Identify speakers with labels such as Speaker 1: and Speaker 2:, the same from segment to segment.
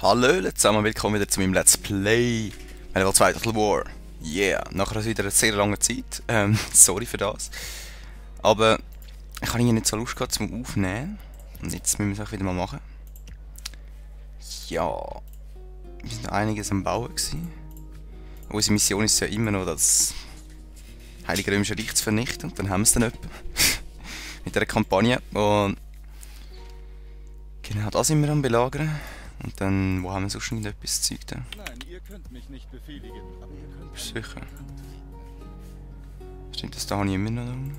Speaker 1: Hallo zusammen, willkommen wieder zu meinem Let's Play Medieval 2 Total War. Yeah, nachher wieder eine sehr lange Zeit. Sorry für das. Aber ich habe nicht so Lust gehabt zum Aufnehmen. Und jetzt müssen wir es auch wieder mal machen. Ja, wir sind einiges am Bauen gewesen. Unsere Mission ist ja immer noch, das Heilige Römische Reich zu vernichten. Und dann haben wir es dann etwa. Mit dieser Kampagne. Und genau, das sind wir am Belagern. Und dann, wo haben wir sonst noch etwas Zeug da?
Speaker 2: Nein, ihr könnt mich nicht befehligen, aber ihr könnt...
Speaker 1: Sicher. Stimmt, das da habe ich immer noch da unten?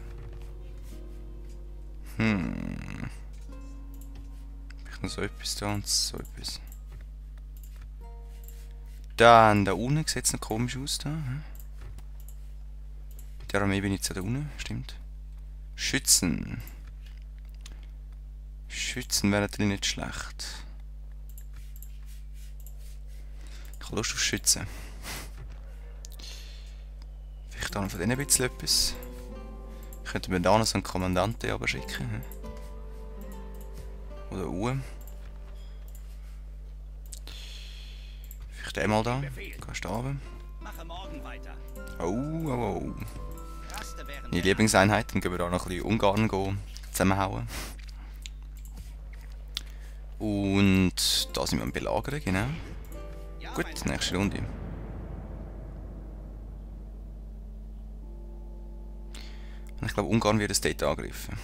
Speaker 1: Ich noch so etwas da und so etwas. Dann, da unten sieht es noch komisch aus da. Mit der Armee bin ich jetzt da unten, stimmt. Schützen. Schützen wäre natürlich nicht schlecht. Ich habe Lust auf Schützen. Vielleicht auch noch von denen ein bisschen etwas. Ich könnte mir da noch so einen Kommandanten aber schicken. Oder Uhr. Vielleicht einmal da. Gehst du runter. Oh. Meine Lieblingseinheit. Dann gehen wir da noch ein bisschen Ungarn zusammenhauen. Und da sind wir am Belagern, genau. Gut, nächste Runde. Und ich glaube, Ungarn wird das Date angegriffen.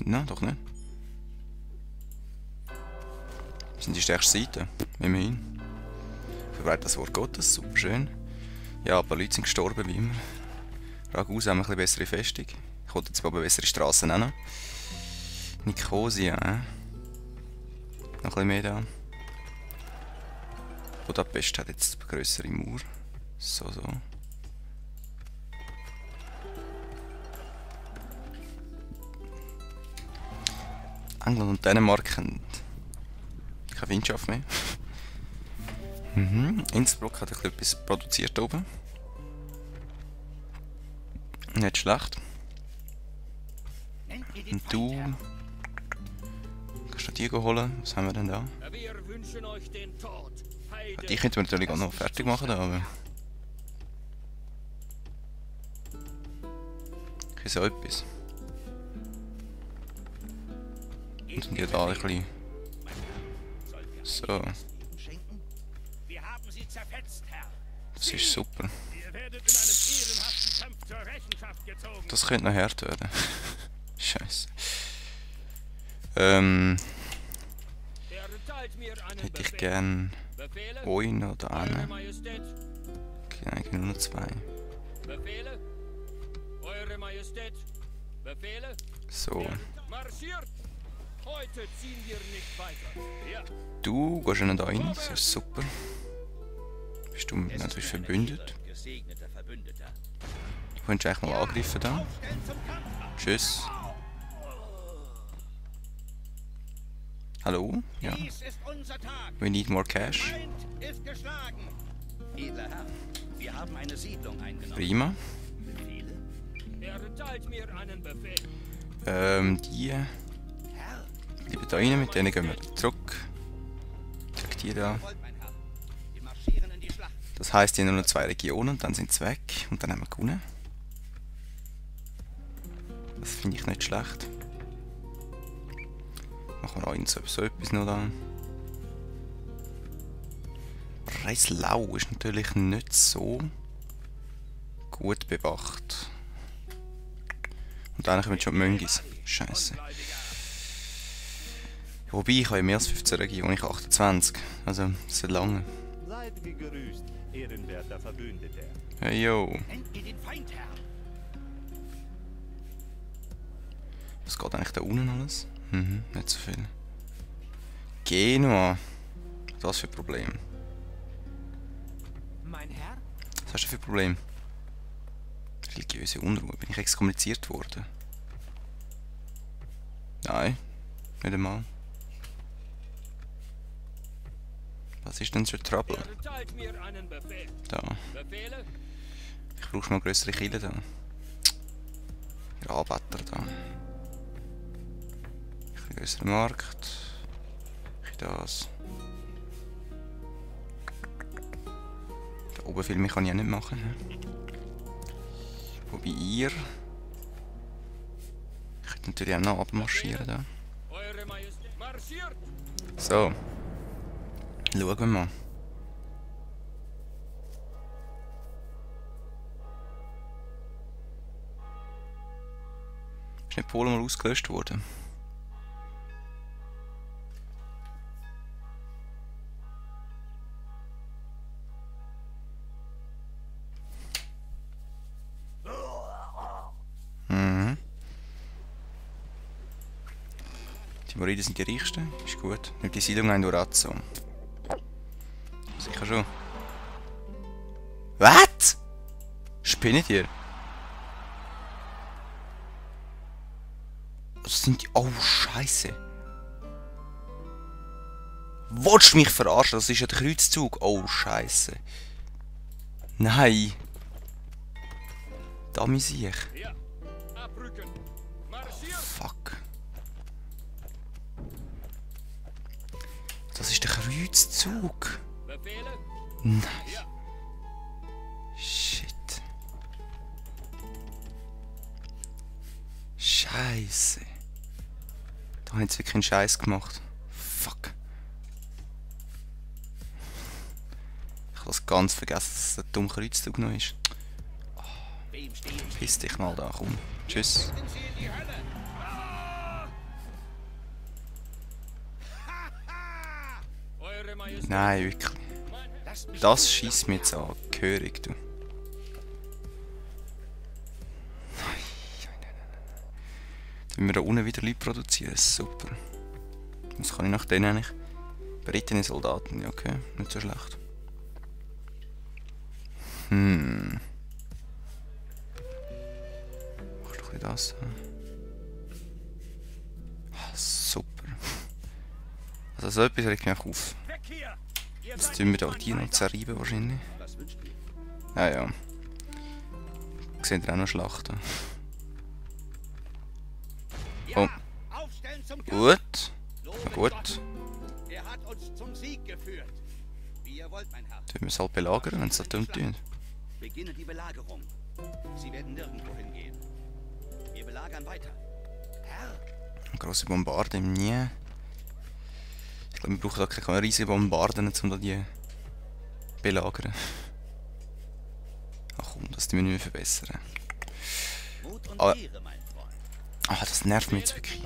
Speaker 1: Nein, doch nicht. Wir sind die stärkste Seite. Immerhin. Verbreitet das Wort Gottes, super schön. Ja, ein paar Leute sind gestorben, wie immer. Ragus haben wir ein bisschen bessere Festung. Ich wollte jetzt aber bessere Straßen auch noch. Nikosia, Noch ein bisschen mehr da. Budapest hat jetzt eine grössere Mauer. So. England und Dänemark haben keine Windschaft mehr. Innsbruck hat etwas produziert oben. Nicht schlecht. Und du kannst du die holen. Was haben wir denn da? Ja, die könnten wir natürlich auch noch fertig machen, aber so etwas. Und dann geht da ein bisschen so. Das ist super. Das könnte noch hart werden. Scheiße. Hätte ich gern einen oder einen. Okay, eigentlich nur noch zwei. So. Du gehst ja da rein, das ist super. Bist du natürlich verbündet. Du könntest eigentlich mal angreifen da. Tschüss. Hallo? Ja. We need more cash. Prima. Die bleiben da rein, mit denen gehen wir zurück. Zeig die da. Das heisst, die haben nur noch 2 Regionen und dann sind sie weg und dann haben wir gewonnen. Das finde ich nicht schlecht. Machen wir auch so etwas noch da. Breslau ist natürlich nicht so gut bewacht. Und dann kommen schon Möngis. Scheiße. Wobei, ich habe ja mehr als 15 Regionen, ich habe 28. Also, das ist lange.
Speaker 2: Seid gegrüßt, ehrenwerter Verbündeter.
Speaker 1: Hey yo. Was geht eigentlich da unten alles? Nicht so viel. Genua. Was für ein Problem? Was hast du für ein Problem? Religiöse Unruhe. Bin ich exkommuniziert worden? Nein. Nicht einmal. Was ist denn für Trouble? Da. Ich brauche mal größere Kille da. Anbeter da. Ein bisschen grösserer Markt. Ein bisschen das. Da oben viel mehr kann ich auch nicht machen. Wobei ihr... Ich könnte natürlich auch noch abmarschieren da. So. Schauen wir mal. Ist nicht Polen mal ausgelöscht worden? Mhm. Die Moriden sind die reichsten, ist gut. Nimmt die Siedlung ein Durazzo. Sicher schon. Was? Spinnet ihr? Was sind die? Oh, Scheiße. Wolltest du mich verarschen? Das ist ja der Kreuzzug. Oh, Scheiße. Nein. Da muss ich. Fuck. Das ist der Kreuzzug. Nein. Shit. Scheiße. Da habe ich jetzt wirklich einen Scheiß gemacht. Fuck. Ich habe das ganz vergessen, dass es ein dummer Kreuzzug noch ist. Oh, piss dich mal da, komm. Tschüss. Nein, wirklich. Das schießt mir jetzt an. Gehörig, du. Nein. Wenn wir da unten wieder Leute produzieren, super. Was kann ich nach denen eigentlich? Berittene Soldaten, ja okay, nicht so schlecht. Mach doch das. Ah, super. Also so etwas regt mich auch auf. Jetzt tun wir da die noch zerreiben wahrscheinlich. Ja, ja. Seht ihr auch noch Schlachten. Oh. Gut. Na gut. Tun wir es halt belagern, wenn es das dumm tun.
Speaker 3: Beginne die Belagerung. Sie werden nirgendwo hingehen. Wir belagern weiter. Herr!
Speaker 1: Eine grosse Bombarde im Nie. Ich glaube, wir brauchen da keine riesige Bombarden, um da die belagern. Ach komm, das tun wir nicht mehr verbessern. Ah, das nervt mich jetzt wirklich.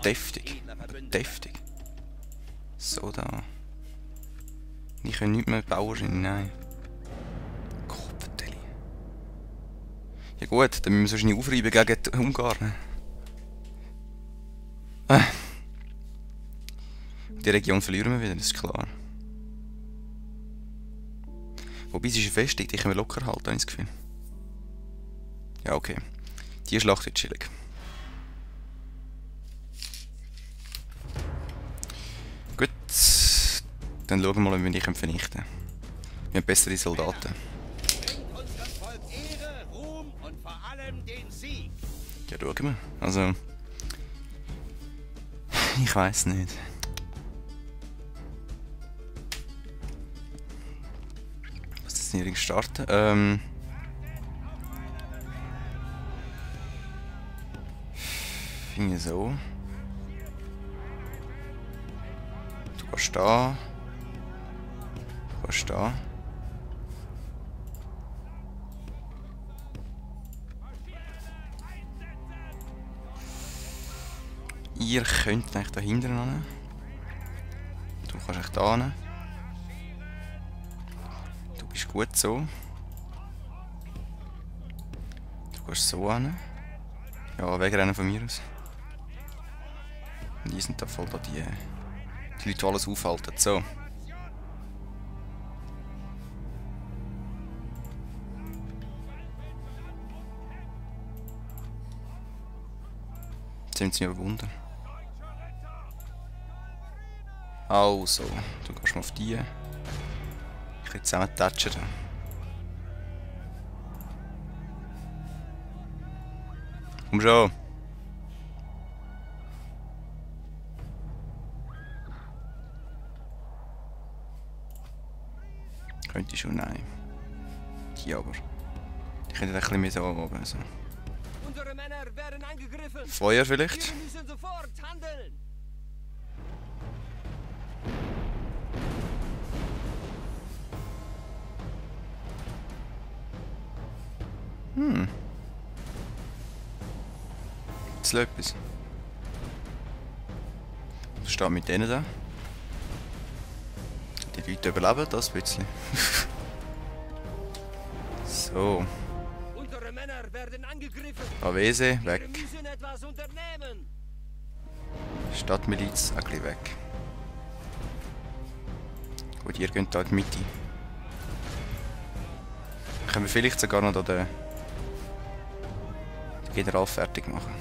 Speaker 1: Deftig. Deftig. So da. Ich kann nichts mehr bauen, nein. Kopfdeli. Ja gut, dann müssen wir wahrscheinlich aufreiben gegen die Ungarn. Die Region verlieren wir wieder, das ist klar. Wobei sie ist festigt, die können wir locker halten, habe ich das Gefühl. Ja, okay. Die Schlacht wird chillig. Gut. Dann schauen wir mal, ob wir die vernichten können. Wir haben bessere Soldaten. Ja, schauen wir. Also... Ich weiß nicht. Was ist denn hier starten? Finde ich so. Du kannst da. Du kannst da. Ihr könnt eigentlich da hinten hin. Du kannst echt da hin. Du bist gut so. Du kannst so hin. Ja, wegrennen von mir aus. Und die sind da voll da die Leute, die alles aufhalten. So. Jetzt sind sie mich überwunden. Also, du gehst mal auf die. Ich kann zusammen touchen. Komm schon. Könnte schon, nein. Die aber. Die könnten ein bisschen mehr so oben. So.
Speaker 4: Unsere Männer werden angegriffen.
Speaker 1: Feuer vielleicht?
Speaker 4: Wir müssen sofort handeln.
Speaker 1: Jetzt etwas. Was steht mit denen da? Die Leute überleben das ein bisschen. So.
Speaker 4: Unsere Männer werden angegriffen.
Speaker 1: Avese, weg.
Speaker 4: Wir müssen etwas unternehmen.
Speaker 1: Stadtmiliz, ein bisschen weg. Gut, ihr geht da in die Mitte. Können wir vielleicht sogar noch den General fertig machen.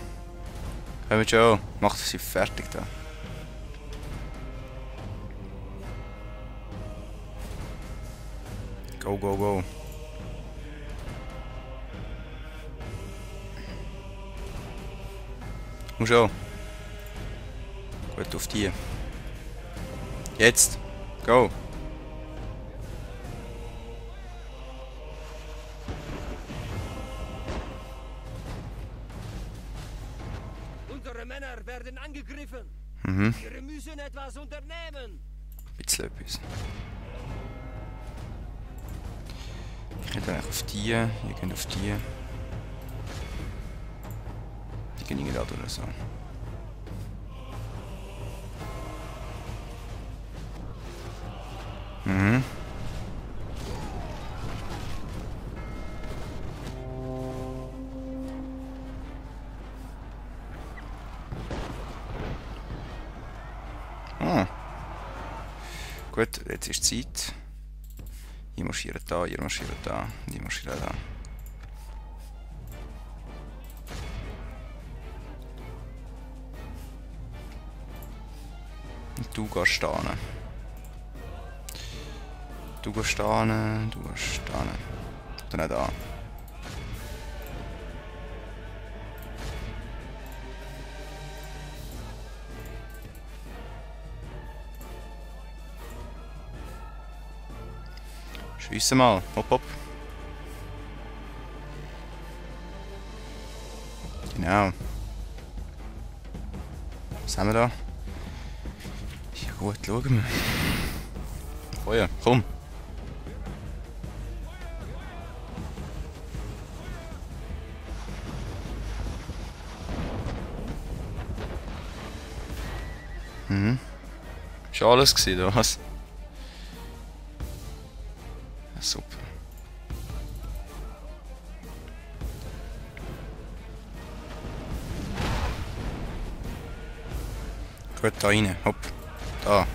Speaker 1: Kommt schon, macht sie fertig da. Go, go, go. Komm schon. Gut, auf die. Jetzt. Go.
Speaker 4: Unsere Männer werden angegriffen.
Speaker 1: Mhm.
Speaker 4: Wir müssen etwas unternehmen.
Speaker 1: Ein bisschen etwas. Ich gehe dann auf die, ihr geht auf die. Die gehen irgendwie da oder so. Mhm. Ah. Gut, jetzt ist Zeit. Ihr marschiert da, ihr marschiert da, ihr marschiert da. Und du gehst stehen. Du gehst stehen, du gehst stehen. Dann auch da. Schiessen mal, hopp hopp. Genau. Was haben wir da? Ja gut, schauen wir. Feuer, komm. Mhm. Ist alles gewesen, oder was? Ja, super. Gut, da rein, hopp. Da.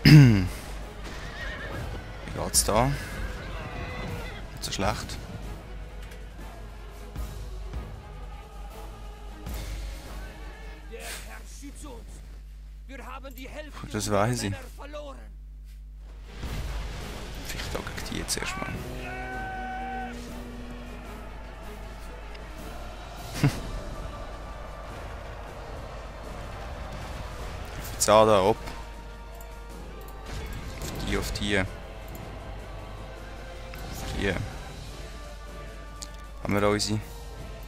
Speaker 1: Wie geht's da? Nicht so schlecht.
Speaker 4: Der Herr schütze uns. Wir haben die Hälfte
Speaker 1: Das
Speaker 4: unserer
Speaker 1: weiß ich.
Speaker 4: Männer verloren.
Speaker 1: Vielleicht auch gegen die jetzt erstmal. Auf die Zahl da, hopp. Auf die, auf die. Auf die. Haben wir unsere?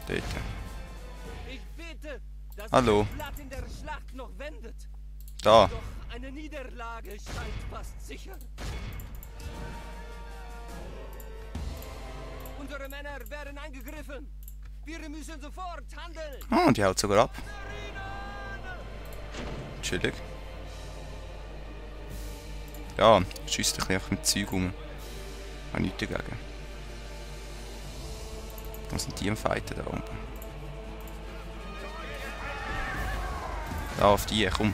Speaker 1: Dort.
Speaker 4: Ich bete, dass
Speaker 1: Hallo.
Speaker 4: das Blatt in der Schlacht noch wendet.
Speaker 1: Da.
Speaker 4: Doch eine Niederlage scheint fast sicher. Unsere Männer werden angegriffen. Wir müssen sofort handeln.
Speaker 1: Ah, die haut sogar ab. Chillig. Ja, schießt ein bisschen auf dem Zeug rum. Hab nichts dagegen. Da sind die am Fighten da oben. Da auf die, komm.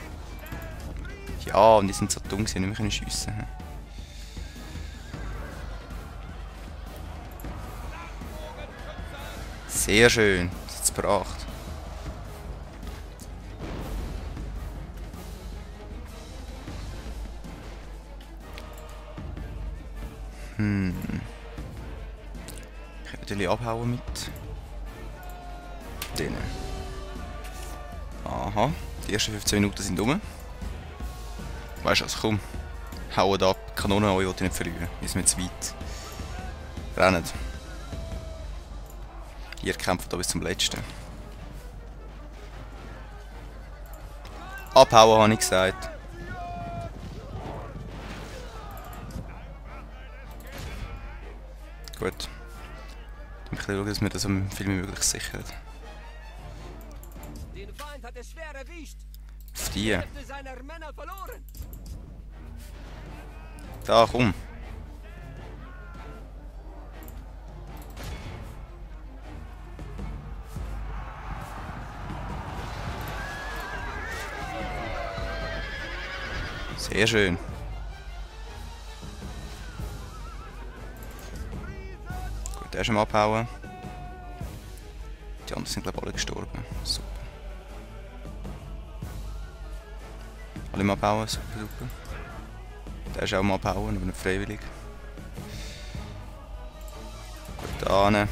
Speaker 1: Ja, und die sind so dumm, sie nicht mehr schiessen können. Sehr schön, das hat's gebracht. Ich werde ein bisschen abhauen mit. denen. Aha, die ersten 15 Minuten sind rum. Weißt du was, komm. Haut ab, Kanonen an, ich will dich nicht verlieren. Ist mir zu weit. Rennt. Ihr kämpft da bis zum Letzten. Abhauen, habe ich gesagt. Gut. Ich muss schauen, dass wir das so viel wie möglich sichern.
Speaker 4: Den Feind hat es schwer erwischt.
Speaker 1: Auf die.
Speaker 4: Hälfte seiner Männer verloren.
Speaker 1: Da, komm. Sehr schön. Gut, der ist am Abhauen. Die anderen sind glaube ich alle gestorben. Super. Alle am Abhauen, super, super. Der ist auch am Abhauen, aber nicht freiwillig. Gut, da hin.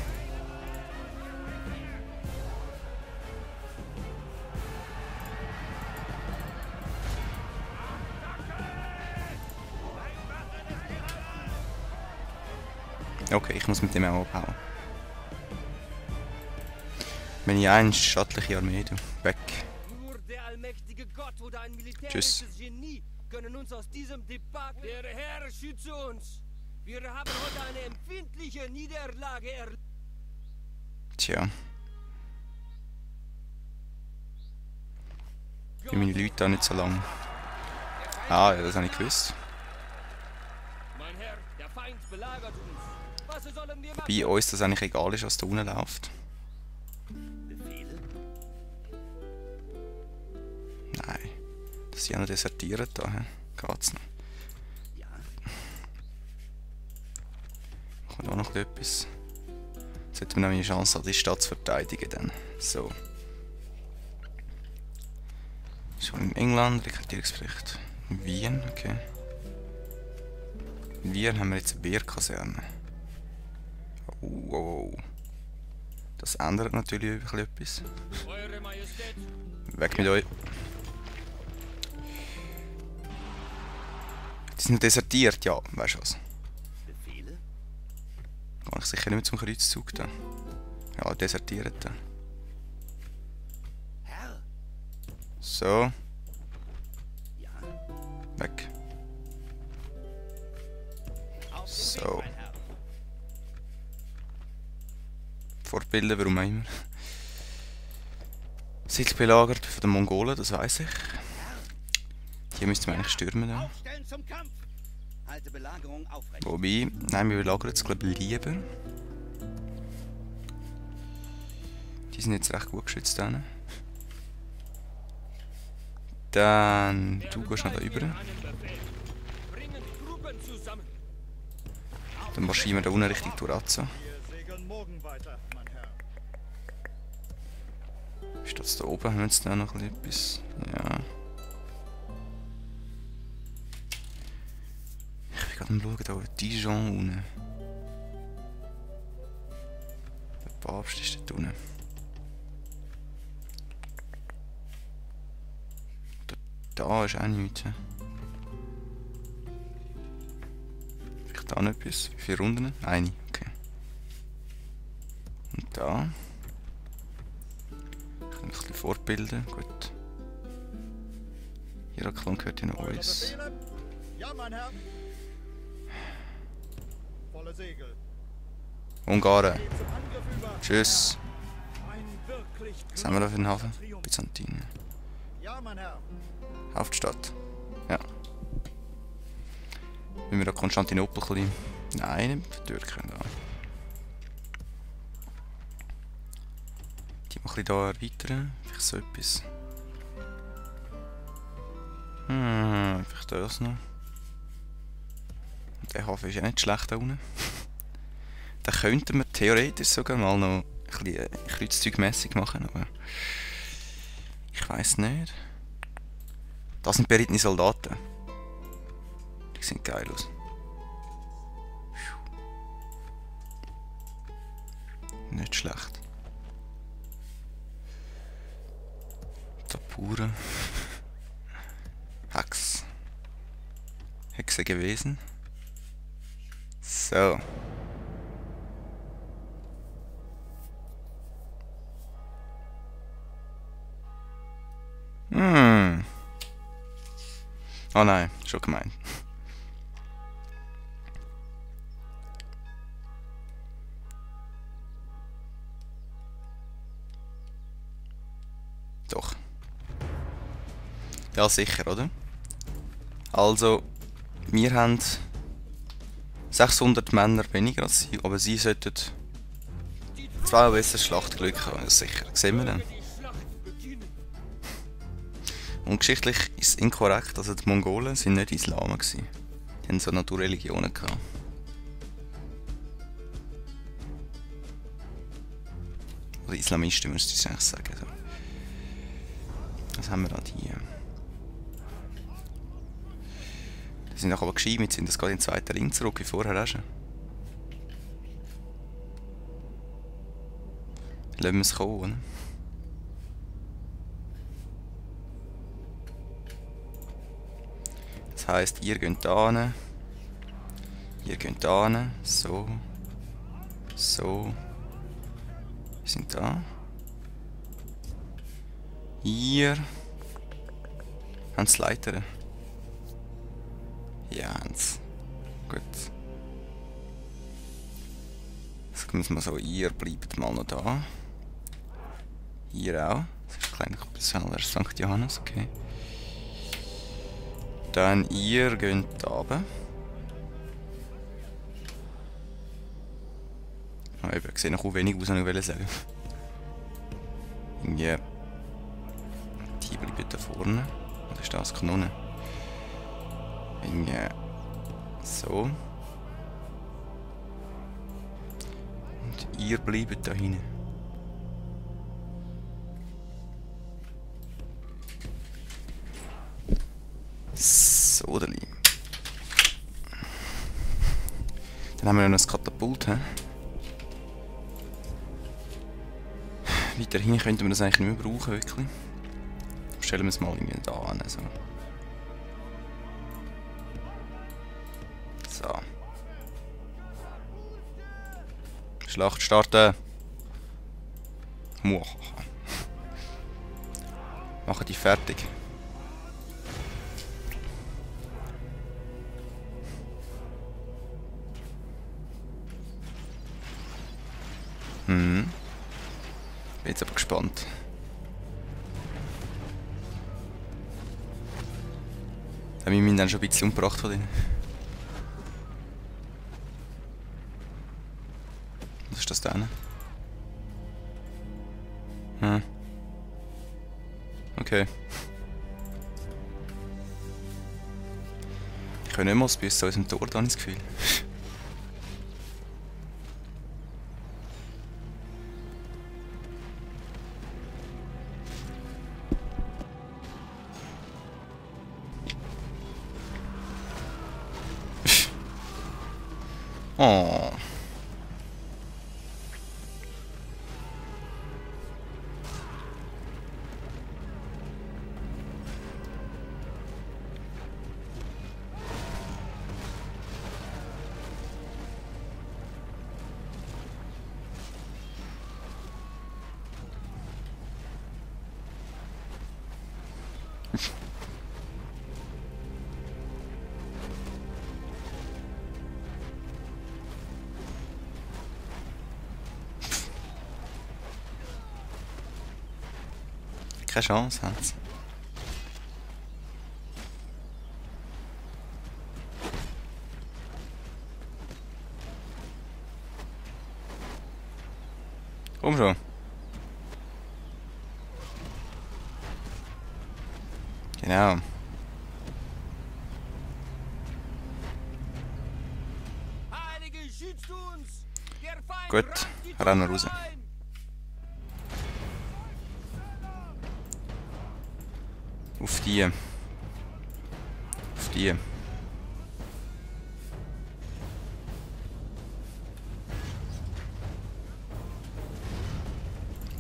Speaker 1: Okay, ich muss mit dem auch abhauen. Wenn ich eine stattliche Armee, du. Weg.
Speaker 4: Nur der allmächtige Gott oder ein militärisches Genie können uns aus diesem Debakel... Der Herr schütze uns! Wir haben heute eine empfindliche Niederlage erlebt.
Speaker 1: Tja. Für meine Leute da nicht so lang. Ah, ja, das habe ich gewusst.
Speaker 4: Mein Herr, der Feind belagert uns. Was sollen wir machen?
Speaker 1: Bei uns das eigentlich egal ist, was da unten läuft.
Speaker 3: Befehle?
Speaker 1: Nein. Dass sie auch noch desertieren da, he? Geht's noch.
Speaker 3: Ja.
Speaker 1: Kommt auch noch etwas. Jetzt hätten wir noch eine Chance, die Stadt zu verteidigen dann. So. Schon in England, Rekrutierungsbericht. In Wien, okay. In Wien haben wir jetzt eine Wehrkaserne. Oh. Das ändert natürlich etwas.
Speaker 4: Eure Majestät,
Speaker 1: Weg mit euch. Die sind desertiert, ja, weißt du was.
Speaker 3: Befehle?
Speaker 1: Kann ich sicher nicht mehr zum Kreuzzug dann. Ja, desertiert dann.
Speaker 3: Herr?
Speaker 1: So,
Speaker 3: Ja.
Speaker 1: weg.
Speaker 3: Auf den
Speaker 1: So.
Speaker 3: Weg, mein Herr.
Speaker 1: Fortbilden, warum auch immer. Siedl belagert von den Mongolen, das weiss ich. Die müssten wir eigentlich stürmen dann.
Speaker 3: Aufstellen zum Kampf! Halte Belagerung aufrecht.
Speaker 1: Wobei, nein, wir belagern es glaube ich lieber. Die sind jetzt recht gut geschützt dann. Dann, du gehst noch da rüber.
Speaker 4: einen Befehl. Bringen Truppen zusammen.
Speaker 1: Dann marschieren wir da unten Richtung Turazzo.
Speaker 2: Wir segeln morgen weiter, mein Herr.
Speaker 1: Steht es da oben? Haben wir jetzt da noch etwas? Ja. Ich bin gerade am schauen, da oben Dijon unten. Der Papst ist dort unten. Da ist auch nichts. Vielleicht da noch etwas? Wie viele Runden? Eine, okay. Und da. Ich kann mich ein bisschen fortbilden, gut. Heraklion gehört ja noch
Speaker 2: Eure
Speaker 1: uns.
Speaker 2: Befehle? Ja, mein Herr. Volle Segel.
Speaker 1: Ungarn,
Speaker 2: Geht zum Angriff über.
Speaker 1: tschüss.
Speaker 2: Ein wirklich
Speaker 1: Was haben wir da für einen Hafen?
Speaker 2: Triumph.
Speaker 1: Byzantin.
Speaker 2: Ja, mein Herr.
Speaker 1: Hauptstadt. Ja. Wenn wir da Konstantinopel ein bisschen... Nein, nicht die Türken da. Die mal ein bisschen hier erweitern. Vielleicht so etwas. Vielleicht das noch. Und der Hafen ist auch nicht schlecht da unten. Da könnten wir theoretisch sogar mal noch ein bisschen kreuzzeugmässig machen, aber... Ich weiß nicht. Das sind berittene Soldaten. Die sehen geil aus. Nicht schlecht. Spuren. Hexe gewesen. So. Oh nein, schon gemein. Doch. Ja, sicher, oder? Also, wir haben 600 Männer weniger als sie, aber sie sollten 2 besseres Schlachtglück haben, das sicher. Das sehen wir dann. Und geschichtlich ist es inkorrekt, also die Mongolen sind nicht Islamen gewesen. Die haben so Naturreligionen gehabt. Oder Islamisten müsste ich eigentlich sagen. So. Was haben wir da? Die sind auch aber gescheit, jetzt sind das gerade in den zweiten Ring zurück, wie vorher auch schon. Lassen wir es kommen, oder? Das heisst, ihr geht da hin, ihr geht da hin, so, so. Wir sind da. Ihr habt es Leiter. Ja, haben's. Gut. Jetzt müssen wir so, ihr bleibt mal noch da. Ihr auch. Das ist ein kleiner St. Johannes, okay. Dann ihr geht runter. Oh, eben, ich sehe noch wenig aus, was ich sagen. Irgendwie. Die bleibt da vorne. Was ist das? Kanone. Irgendwie. So. Und ihr bleibt da hinten. So, der Lieb. Dann haben wir noch ein Katapult. Weiter hinten könnten wir das eigentlich nicht mehr brauchen, wirklich. Stellen wir es mal irgendwie da an. So. So. Schlacht starten. Machen die fertig. Bin jetzt aber gespannt. Haben wir ihn dann schon ein bisschen umgebracht von denen? Was ist das da? Okay. Ich kann nicht mal bis zu unserem Tor, da habe ich das Gefühl. Oh. Keine Chance haben sie. Komm schon. Genau. Gut, rennen wir raus. Auf die. Auf die.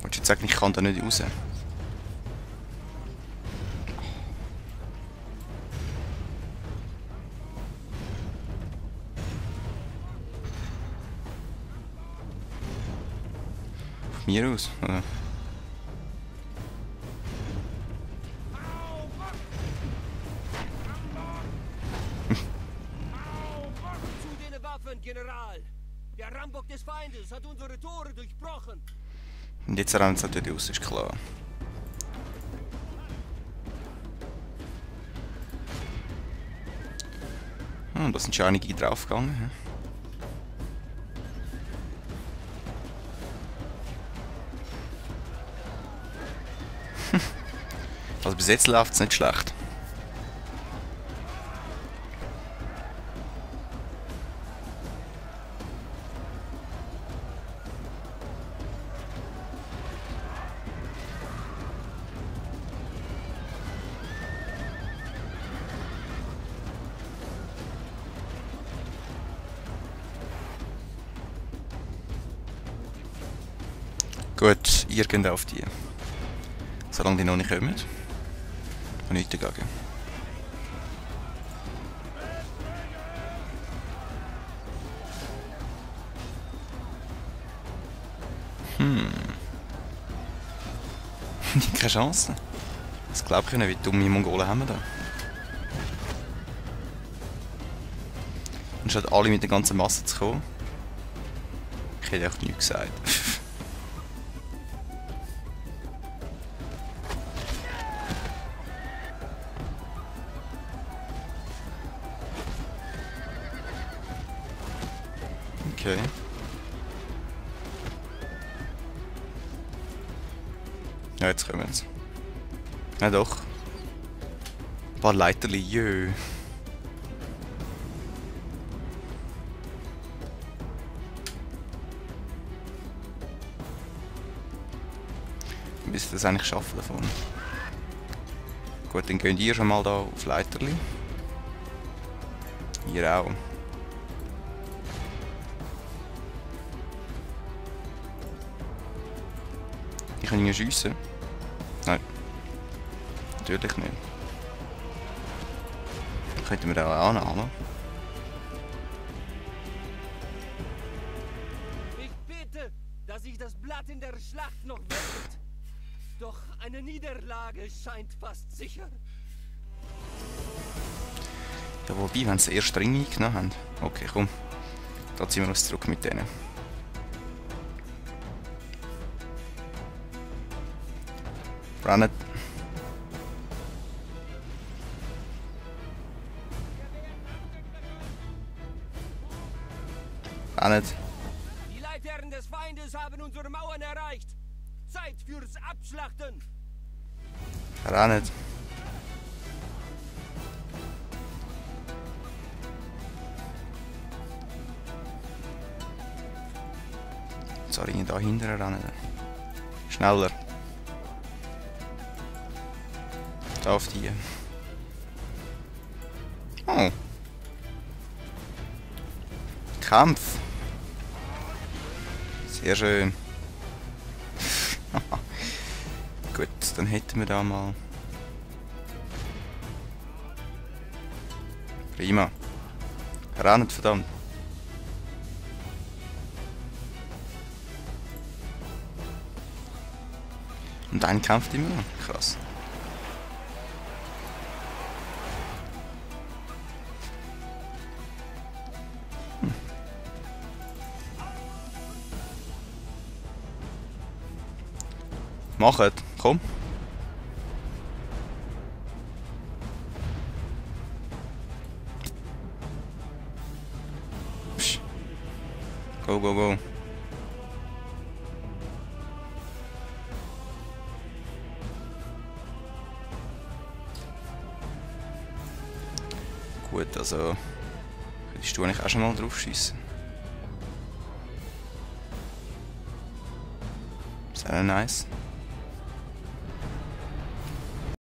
Speaker 1: Willst du jetzt sagen, ich kann da nicht raus? mir aus, oder?
Speaker 4: Zu den Waffen, General! Der Rambock des Feindes hat unsere Tore durchbrochen!
Speaker 1: Und jetzt rennt es natürlich aus, ist klar. Und da sind schon einige draufgegangen. Also bis jetzt läuft es nicht schlecht. Gut, ihr geht auf die. Solange die noch nicht kommen. Und nicht dagegen. Keine Chance. Das glaube ich nicht, wie dumme Mongolen haben wir da. Anstatt alle mit der ganzen Masse zu kommen. Ich hätte auch nichts gesagt. Okay. Ja, jetzt kommen sie. Ja doch. Ein paar Leiterli, jö. Wir müssen das eigentlich schaffen davon. Gut, dann könnt ihr schon mal da auf Leiterli. Ihr auch. Ich kann ihn schiessen. Nein. Natürlich nicht. Könnten wir auch annehmen.
Speaker 4: Ich bete, dass sich das Blatt in der Schlacht noch wendet. Doch eine Niederlage scheint fast sicher.
Speaker 1: Ja, wobei, wenn sie erst Ring eingenommen haben. Okay, komm. Da ziehen wir uns zurück mit denen. Rennt. Rennt.
Speaker 4: Die Leitherren des Feindes haben unsere Mauern erreicht. Zeit fürs Abschlachten.
Speaker 1: Rennt. Sorry, da hinten rennen. Schneller. Da auf die. Oh. Kampf. Sehr schön. Gut, dann hätten wir da mal. Prima. Rennt, verdammt. Und ein kämpft immer noch. Krass. Machet, komm. Psch. Go, go, go. Gut, also könntest du eigentlich auch schon mal drauf schiessen. Sehr nice.